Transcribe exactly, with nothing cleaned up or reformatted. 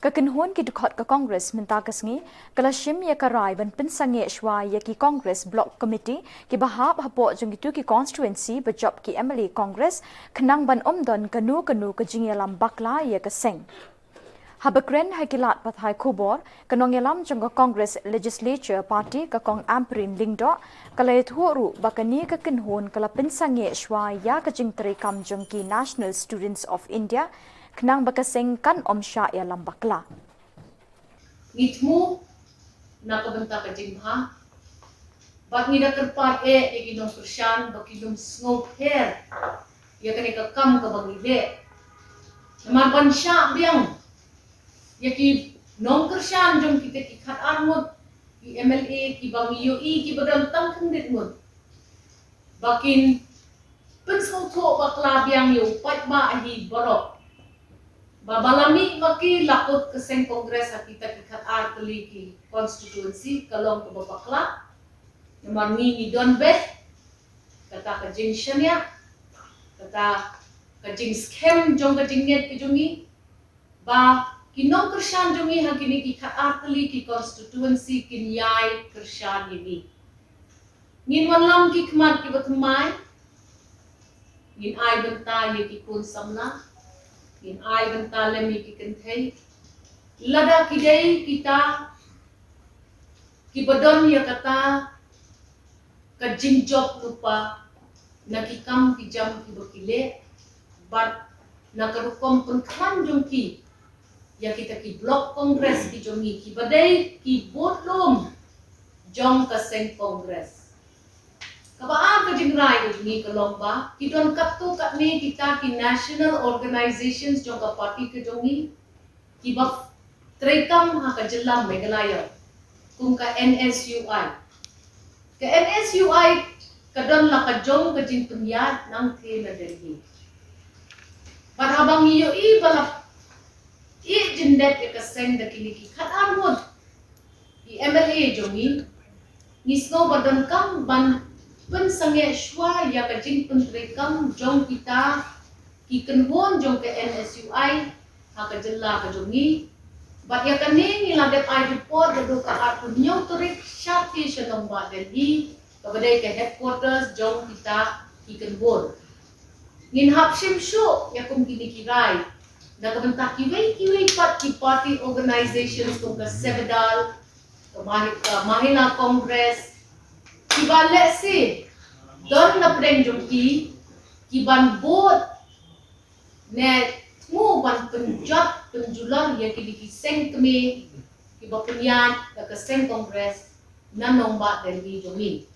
Ka kynhun ki dkhot ka Congress mynta ka sngi ka la shim ïa ka rai ban pynsangeh shuwa ïa ki Congress Block Committee kiba hap hapoh jong kito ki constituency ba jop ki M L A Congress, khnang ban ym don kano kano ka jingïalam bakla ïa ka seng. Haba kren ha ki lad pathai khubor, ka nongïalam jong ka Congress Legislature Party, ka Kong Ampareen Lyngdoh, ka la ïathuh ruh ba kane ka kynhun ka la pynsangeh shuwa ïa ka jingtreikam jong ki National Students of India, khnang ba ka seng kan ym shah ïalam bakla. Ngi thmu na ka bynta ka jingbha bad ngi da kyrpad eh ïa ki nongkyrshan ba kin ym sngewpher ïa kane ka kam kaba ngi leh. Namar ban shah biang ïa ki nongkyrshan jong kita ki khatar ngut ki M L A kiba ngi ïohi kiba don tang khyndiat ngut ba kin pynsngewthuh bakla biang ïa u paidbah hi baroh. Ba ba la mih ma ki la kut ka seng Congress ha kita ki khatar tylli ki constituency ka long kaba bakla. Namar ngi ngi don beit kata ka jingshaniah, kata ka jingskhem jong ka jingngeit ka jong ngi, ba ki nongkyrshan jong ngi ha kine ki khatar tylli ki constituency kin ïai kyrshan ïa ngi. Ngin wanlam ki khmat kiba thymmai, ngin ai bynta ïa ki khun samla, ngin ai bynta lem ïa ki kynthei. Lada ki dei kita kiba don ïa kata ka jingjop lypa na ki kam ki jam kiba ki leh bad na ka rukom pynkhlaiñ jong ki ïa kita ki Block Congress ki jong ngi kiba dei ki budlum jong ka seng Congress. Kaba ar ka jingrai ka jong ngi ka long ba ki don katto katne kita ki national organizations jong ka party ka jong ngi kiba treikam ha ka jylla Meghalaya kum ka N S U I. Ka N S U I ka don la ka jong ka jingpynïaid nangtei na Delhi. Bad haba ngi ïohi ba la ïeh jingdep ïa ka seng da kine ki khatar ngut ki M L A jong ngi, ngi sngew ba donkam ban pynsangeh shuwa ïa ka jingpyntreikam jong kita ki kynhun jong ka N S U I ha ka jylla ka jong ngi. Bad ïa kane ngi la dep ai report naduh ka arphew hynñiew tarik sha ki sha nongbah Delhi kaba dei ka headquarters jong kita ki kynhun. Ngin hap shim shuh ïa kum kine ki rai na ka bynta kiwei kiwei pat ki party organizations kum ka CEVADAL, ka Mahi-, ka Mahila Congress, kiba lehse don na pdeng jong ki kiban bud ne thmu ban pynjot pynjulor ïa kine ki seng kmie kiba pynïaid da ka seng Congress na nongbah Delhi jong ngi.